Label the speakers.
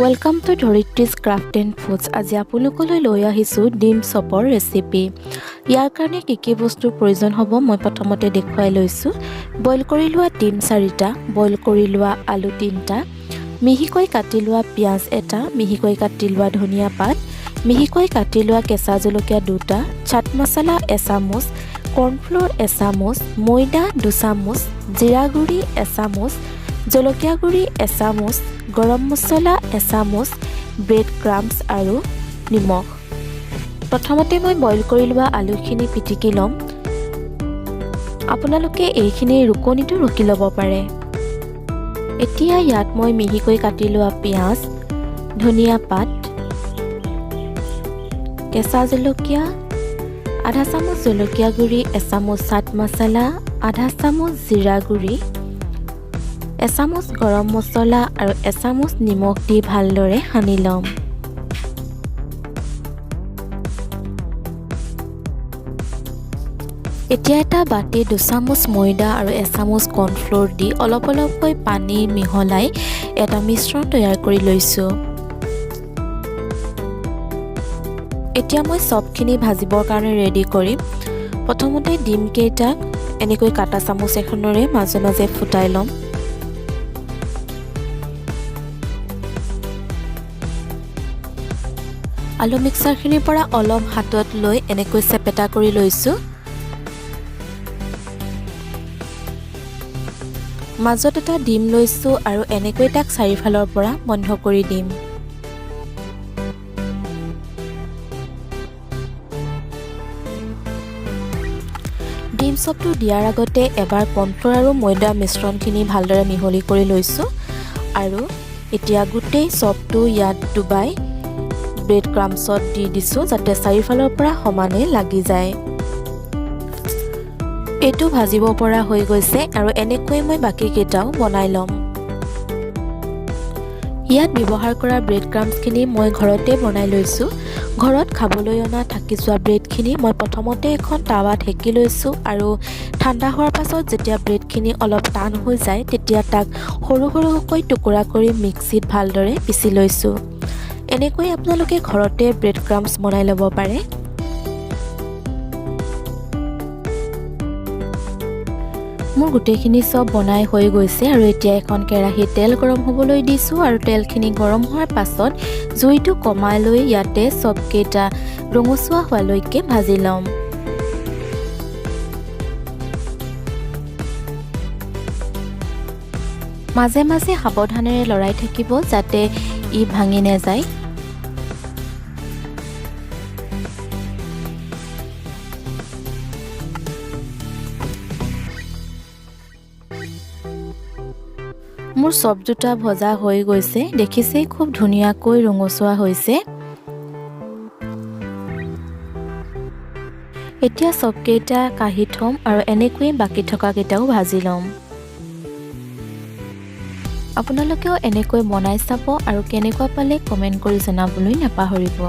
Speaker 1: Welcome to Dharitri's Craft and Foods. আজি আপোনালোকলৈ লৈ আহিছোঁ ডিম চপৰ ৰেচিপি। ইয়াৰ কাৰণে কি কি বস্তুৰ প্ৰয়োজন হ'ব মই প্ৰথমতে দেখুৱাই লৈছোঁ। বইল কৰি লোৱা ডিম 4টা, বইল কৰি লোৱা আলু 3টা, মিহিকৈ কাটি লোৱা পিঁয়াজ এটা, মিহিকৈ কাটি লোৱা ধনিয়া পাত, মিহিকৈ কাটি লোৱা কেঁচা জলকীয়া 2টা, চাট মছলা এচামুচ, কৰ্ণফ্ল'ৰ এচামুচ, ময়দা 2 চামুচ, জিৰা গুড়ি এচামুচ, জলকীয়া গুড়ি এচামুচ, গৰম মছলা এচামুচ, ব্ৰেড ক্ৰাম্ছ আৰু নিমখ। প্ৰথমতে মই বইল কৰি লোৱা আলুখিনি পিটিকি ল'ম। আপোনালোকে এইখিনি ৰুকনিটো ৰুকি ল'ব পাৰে। এতিয়া ইয়াত মই মিহিকৈ কাটি লোৱা পিঁয়াজ, ধনিয়া পাত, কেঁচা জলকীয়া, আধা চামুচ জলকীয়া গুড়ি, এচামুচ চাট মছলা, আধা চামুচ জিৰা গুড়ি, এচামুচ গৰম মছলা আৰু এচামুচ নিমখ দি ভালদৰে সানি ল'ম। এতিয়া এটা বাতিত 2 চামুচ ময়দা আৰু এচামুচ কৰ্ণফ্ল'ৰ দি অলপ অলপকৈ পানী মিহলাই এটা মিশ্ৰণ তৈয়াৰ কৰি লৈছোঁ। এতিয়া মই চপখিনি ভাজিবৰ কাৰণে ৰেডি কৰিম। প্ৰথমতে ডিমকেইটাক এনেকৈ কাটা চামুচ এখনেৰে মাজে মাজে ফুটাই ল'ম। আলু মিক্সাৰখিনিৰ পৰা অলপ হাতত লৈ এনেকৈ চেপেটা কৰি লৈছোঁ। মাজত এটা ডিম লৈছোঁ আৰু এনেকৈ তাক চাৰিওফালৰ পৰা বন্ধ কৰি দিম। ডিম চপটো দিয়াৰ আগতে এবাৰ কৰ্ণফ্ল'ৰ আৰু ময়দা মিশ্ৰণখিনি ভালদৰে মিহলি কৰি লৈছোঁ আৰু এতিয়া গোটেই চপটো ইয়াত ডুবাই ব্ৰেড ক্ৰাম্ছত দি দিছোঁ, যাতে চাৰিওফালৰ পৰা সমানে লাগি যায়। এইটো ভাজিব পৰা হৈ গৈছে আৰু এনেকৈয়ে মই বাকীকেইটাও বনাই ল'ম। ইয়াত ব্যৱহাৰ কৰা ব্ৰেড ক্ৰাম্ছখিনি মই ঘৰতে বনাই লৈছোঁ। ঘৰত খাবলৈ অনা থাকি যোৱা ব্ৰেডখিনি মই প্ৰথমতে এখন টাৱাত সেকি লৈছোঁ আৰু ঠাণ্ডা হোৱাৰ পাছত যেতিয়া ব্ৰেডখিনি অলপ টান হৈ যায় তেতিয়া তাক সৰু সৰুকৈ টুকুৰা কৰি মিক্সিত ভালদৰে পিচি লৈছোঁ। এনেকৈ আপোনালোকে ঘৰতে ব্ৰেড ক্ৰাম্ছ বনাই ল'ব পাৰে। মোৰ গোটেইখিনি চব বনাই হৈ গৈছে আৰু এতিয়া এখন কেৰাহীত তেল গৰম হ'বলৈ দিছোঁ আৰু তেলখিনি গৰম হোৱাৰ পাছত জুইটো কমাই লৈ ইয়াতে চপকেইটা ৰঙচুৱা হোৱালৈকে ভাজি ল'ম। মাজে মাজে সাৱধানেৰে লৰাই থাকিব যাতে ই ভাঙি নাযায়। মোৰ চপ দুটা ভজা হৈ গৈছে, দেখিছেই খুব ধুনীয়াকৈ ৰঙচুৱা হৈছে। এতিয়া চপকেইটা কাঢ়ি থ'ম আৰু এনেকৈয়ে বাকী থকাকেইটাও ভাজি ল'ম। আপোনালোকেও এনেকৈ বনাই চাব আৰু কেনেকুৱা পালে কমেণ্ট কৰি জনাবলৈ নাপাহৰিব।